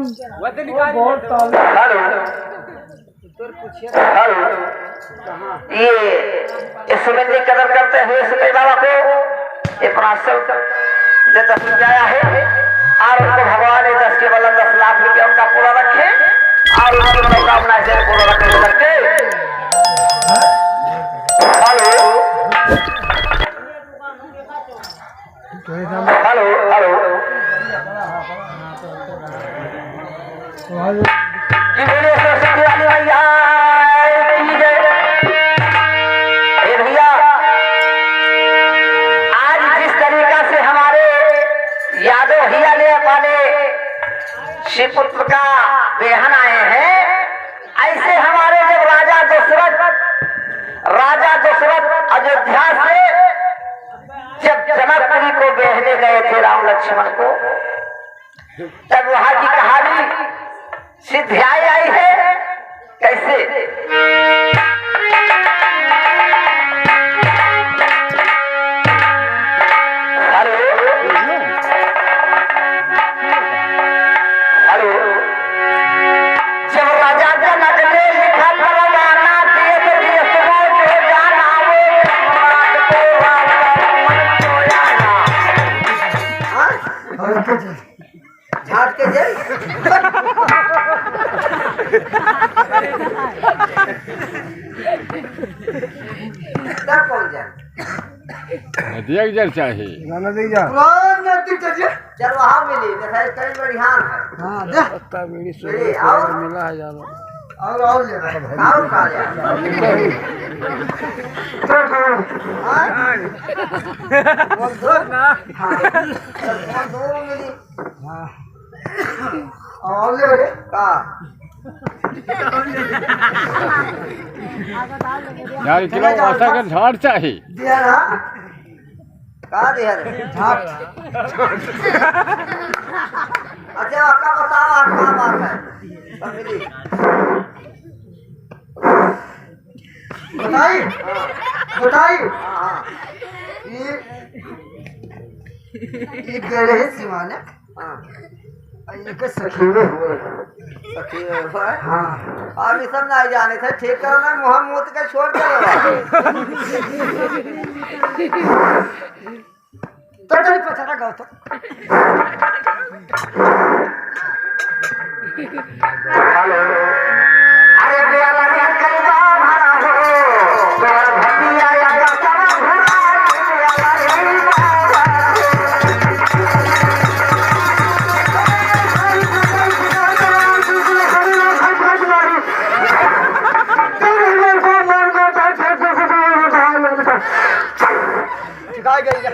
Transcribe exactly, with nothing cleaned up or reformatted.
हेलो, हेलो, ये, ये सुमन जी कदर करते हुए सुमन बाबा को ये पाँच सौ दस रुपया है और उनको भगवान ये दस के बदला दस लाख रुपया उनका पूरा रखे और उनकी मनोकामना से पूरा रखे, रखे। हेलो। हेलो, हेलो। जी बोलिए सरस्वती वाली मैया की जय। ए भैया, आज जिस तरीका से हमारे यादव भैया ने अपने शिवपुत्र का बेहन आए हैं, ऐसे हमारे जब राजा दशरथ, राजा दशरथ अयोध्या से जब जनकपुरी को बेहने गए थे राम लक्ष्मण को, तब वहां की कहानी सिद्ध आई, आई है। कैसे? हेलो, हेलो। जब राजा जनक ने लिखा परवाना, दिए तो दिए सुनो जो जाना, वो राज को राम मन को आना। हाँ? झाट के जे। तब कौन जाए? नदिया के जल चाही। गाना दे जा। कौन नदी के जे? चल वहाँ मिली, देखा कई बढ़िया है। हाँ, दे। पत्ता बीड़ी मिली, सुपारी और? मिला है जानो। और, और ले भाई, और खा ले। हाँ? बोल दो। हाँ। चल, बोल दो मिली। हाँ। और ले रे, का? यार, किलो मासा का झाड़ चाही। दिया ना? का दिया रे? झाड़। अच्छा, आपका बताओ, आप का बात है? सब मिली। बताई? हाँ। बताई? हाँ, हाँ। ये, ये गए रहे सिवाने। हाँ। आ, इनके सखी में हुए। सखी में हुए? हाँ। अब ये सब ना जाने थे, ठीक करो ना, मुँह मोत के छोड़ दे बाबा। तो चल पछाड़ा गाओ तो। हेलो। अरे बेला रे कलवा भरा हो, तोर भतिया या बसवा भरा हो, बेला रे बाबा। ठिकाई गई है।